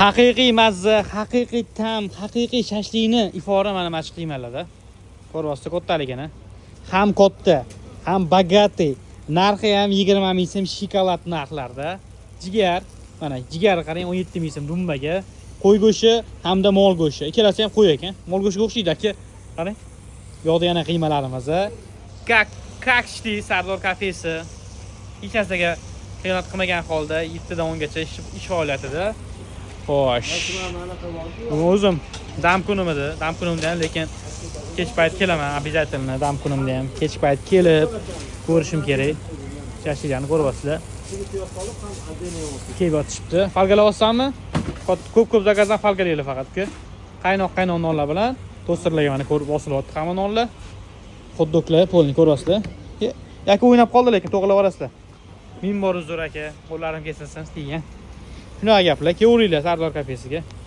Haqiqiy mazza, haqiqiy ta'm, haqiqiy shashlikni ifora mana shu qiymalarda. Ko'ryapsiz kattaligini. Ham katta, ham богатый. Narxi ham 20 ming so'm, shokolad narxlarda. Jigar, mana jigar qarang, 17 ming so'm dumbaga. Qo'y go'shti hamda mol go'shti. Ikkalasi ham qo'y ekan. Mol go'shtiga o'xshaydi, aka. Qarang. Bu yoqda yana qiymalarimiz. Как ishli Sardor kafesi. Hech narsaga xiyonat qilmagan holda 7 dan 10 gacha ish faoliyatida. Xo'sh. Bugun o'zim dam kunim edi. Dam kunimda ham, lekin kech payt kelaman обязательно, dam kunimda ham kech payt kelib ko'rishim kerak. Shashliklarni ko'ryapsizlar. Kelib yotishibdi. Folgalayapsanmi? Ko'p ko'p заказ dan folgalaylik faqat, uka. Qaynoq qaynoq nonlar bilan tosterlarga mana ko'rib bosilyapti hamma nonlar. Xot-doglar полный, ko'ryapsizlar. Yaki o'ynab qoldi, lekin to'g'rilab yuborasizlar. Ming bor uzr, aka, qo'llarim kesilsin degan. Shunaqa gaplar. Kelaveringlar Sardor kafesiga.